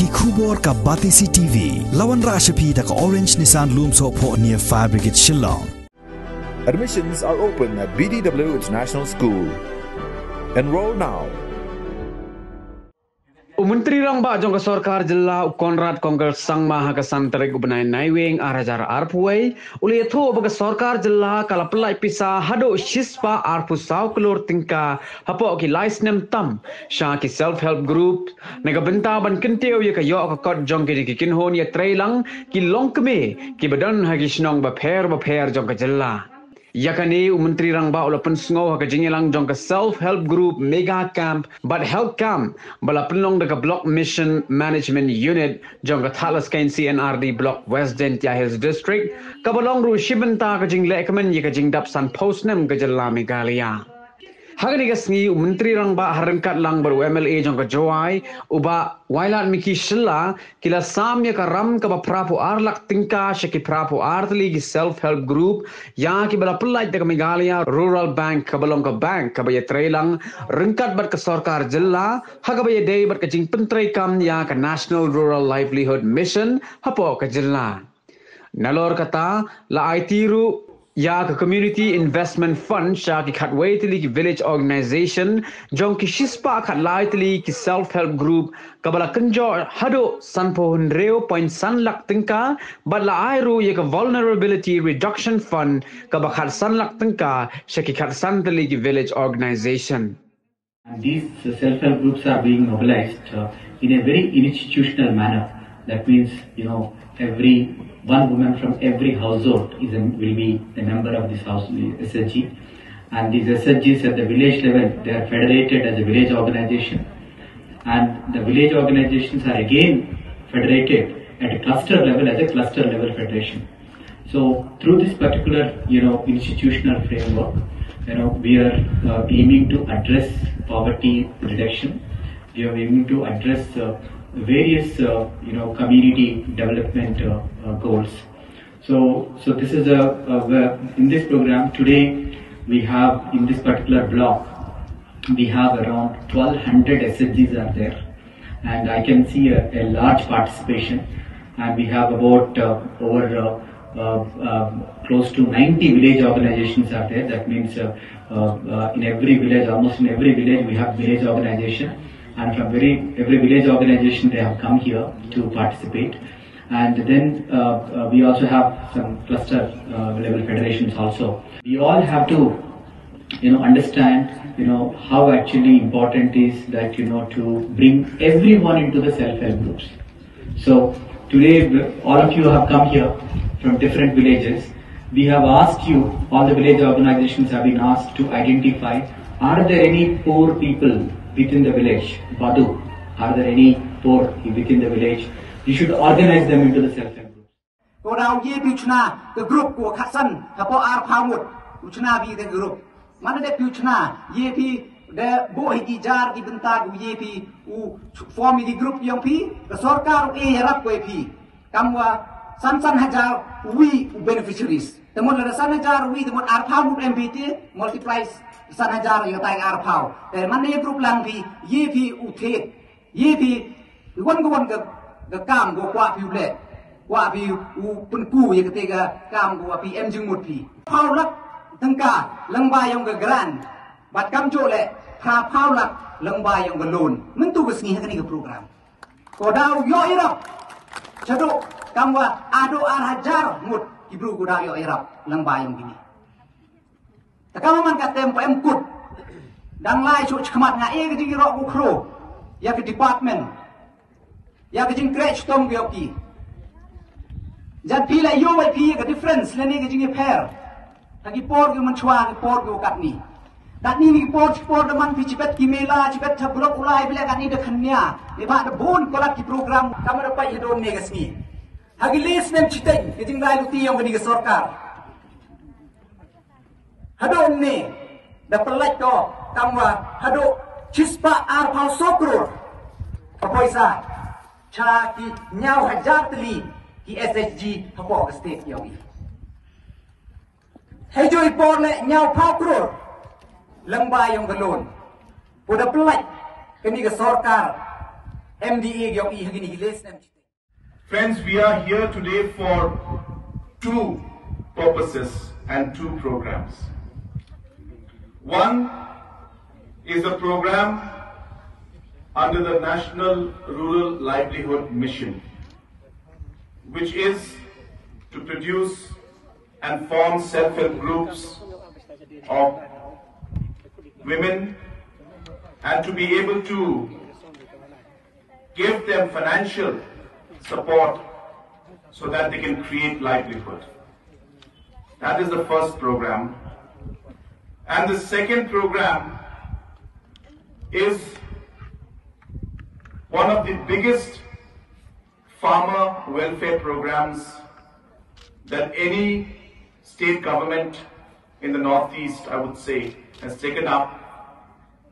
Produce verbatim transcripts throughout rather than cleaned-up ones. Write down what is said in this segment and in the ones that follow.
Ki khubor ka Batesi T V. La wanrah sha phi da ka Orange Nissan Lumsohphoh near Fire Brigade Shillong. Admissions are open at B D W International School. Enroll now. U Myntri Rangbah jong ka Sorkar Jylla u Conrad Kongkal Sangma ha ka san tarik u bnai Naiwieng ar hajar arphew wei u la ïathuh ba ka Sorkar Jylla ka la pyllait pisa haduh shispah arphew saw klur tyngka hapoh ki lai snem tam sha ki self help group na ka bynta ban kyntiew ïa ka ïoh ka kot jong ki da ki kynhun ïatreilang ki longkmie kiba don ha ki shnong bapher bapher jong ka jylla. Ïa kane u Myntri Rangbah u la pynsngew ha ka jingïalang jong ka Self Help Group Mega Camp bad Health Camp ba la pynlong da ka Block Mission Management Unit jong ka Thadlaskein C and R D Block, West Jaintia Hills District, kaba long ruh shi bynta ka jinglehkmen ïa ka jingdap sanphew snem ka jylla Meghalaya. Ha kane ka sngi u Myntri Rangbah ha ryngkat lang bad u M L A jong ka Jowai u Bah Wailadmiki Shylla ki la sam ïa ka ram kaba phraphew ar lak tyngka sha ki phraphew ar tylli ki self help group ïa kiba la pyllait da ka Meghalaya Rural Bank kaba long ka bank kaba ïatreilang ryngkat bad ka sorkar jylla ha kaba ïadei bad ka jingpyntreikam ïa ka National Rural Livelihood Mission hapoh ka jylla. Nalor kata la aiti ruh ïa ka Community Investment Fund sha ki khatwei tylli ki village organisation jong ki shispah khatlai tylli ki self help group kaba la kynjoh haduh sanphew hynriew point san lak tyngka bad la ai ruh ïa ka Vulnerability Reduction Fund kaba khatsan lak tyngka sha ki khatsan tylli ki village organisation. And these self-help groups are being mobilized uh, in a very institutional manner. That means, you know, every one woman from every household is a, will be a member of this house S H G. And these S H Gs at the village level, they are federated as a village organization. And the village organizations are again federated at a cluster level as a cluster level federation. So through this particular, you know, institutional framework, you know, we are uh, aiming to address poverty reduction. We are aiming to address uh, various, uh, you know, community development uh, uh, goals. So, so this is a, a where in this program today we have in this particular block we have around twelve hundred S H Gs are there, and I can see a, a large participation. And we have about uh, over uh, uh, um, close to ninety village organizations are there. That means uh, uh, uh, in every village, almost in every village, we have village organization, and from very every village organization they have come here to participate. And then uh, uh, we also have some cluster uh, level federations also. We all have to you know understand you know how actually important is that you know to bring everyone into the self-help groups. So today all of you have come here from different villages. We have asked you, all the village organizations have been asked to identify, are there any poor people within the village, Badu, are there any poor within the village? You should organize them into the self-help groups. Ko dau ye pi chna ke group ko khatsan hapo ar phamut u chna bi ke group. Mana de pi chna ye pi de bo hi ki jar ki bynta ko ye pi u form ki group yong pi ke sorkar u e yarap ko pi. Kamwa san san hajar wi u beneficiaries. Temut lada san hajar wi temut ar phamut M B T multiply san hajar yo tai ar phaw. Te mana ye group lang pi ye pi u thek. Ye pi wan ko wan ka kam ko kwa pi u le kwa pi u pun ku ye kete ka kam ko pi em jing mut pi. Pau lak tengka lengba yong ka grant bat kam jo le pra pau lak lengba yong ka loan mentu ka sngi ha kani ka program. Ko dau yo irap chado kam wa ado ar hajar mut ki bru ko dau yo irap lengba yong kini. Takam man ka tem pa em kut. Dang lai shu chkhmat nga e ka jing ro ku khro. Ya ka department. Ya ka jing kre chitom ki oki. Jan pi la yo wai pi ka difference le ne ka jing per. Ta ki por ki man chwa ki por ki okat ni. Kat ni ni ki por ki por da man pi chipet ki mela chipet ta blok ulai bila kat ni da khania. Ni ba da bon kolat ki program kamera pa ya don ne ka sngi. Ha ki les nem chiteng ka jing lai luti yong ka ni ka sorkar. Hadon ne da pelaj ko kamwa hado chispa arpau sokror ka poisa cha ki nyau hajar teli ki S H G hapo ka state yong i. Hejoi por le nyau pau kror lengba yong ka loan. Ko da pelaj kani ka sorkar M D A ïohi ha kine ki list. Friends, we are here today for two purposes and two programs. One is a program under the National Rural Livelihood Mission, which is to produce and form self-help groups of women and to be able to give them financial support so that they can create livelihood. That is the first program. And the second program is one of the biggest farmer welfare programs that any state government in the Northeast, I would say, has taken up,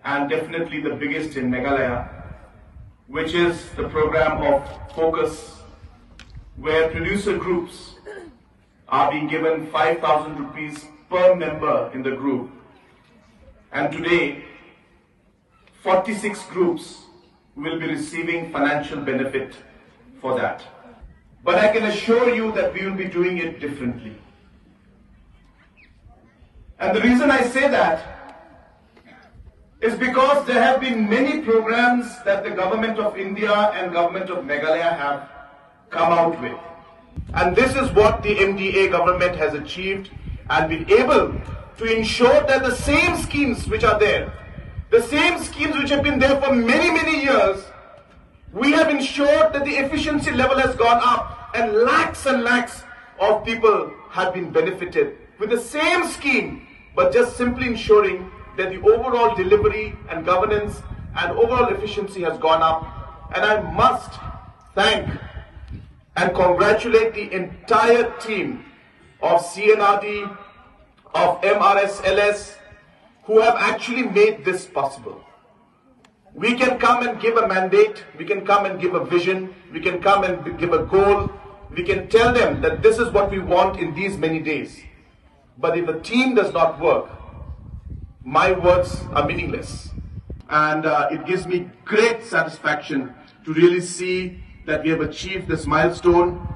and definitely the biggest in Meghalaya, which is the program of FOCUS, where producer groups are being given five thousand rupees per member in the group. And today, forty-six groups will be receiving financial benefit for that. But I can assure you that we will be doing it differently. And the reason I say that is because there have been many programs that the government of India and government of Meghalaya have come out with. And this is what the M D A government has achieved and been able to ensure that the same schemes which are there, the same schemes which have been there for many, many years, we have ensured that the efficiency level has gone up and lakhs and lakhs of people have been benefited with the same scheme, but just simply ensuring that the overall delivery and governance and overall efficiency has gone up. And I must thank and congratulate the entire team of C N R D, of M R S L S, who have actually made this possible. We can come and give a mandate, we can come and give a vision, we can come and give a goal, we can tell them that this is what we want in these many days. But if the team does not work, my words are meaningless. And uh, it gives me great satisfaction to really see that we have achieved this milestone.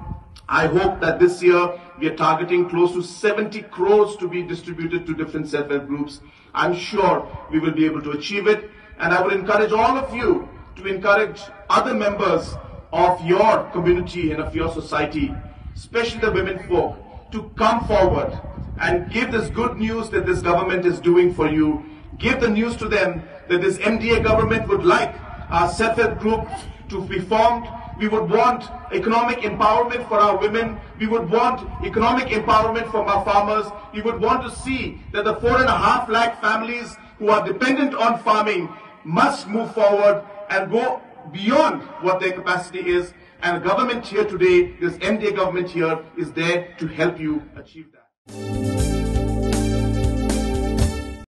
I hope that this year we are targeting close to seventy crores to be distributed to different self-help groups. I'm sure we will be able to achieve it. And I would encourage all of you to encourage other members of your community and of your society, especially the women folk, to come forward and give this good news that this government is doing for you. Give the news to them that this M D A government would like our self-help group to be formed. We would want economic empowerment for our women. We would want economic empowerment for our farmers. We would want to see that the four and a half lakh families who are dependent on farming must move forward and go beyond what their capacity is. And the government here today, this M D A government here, is there to help you achieve that.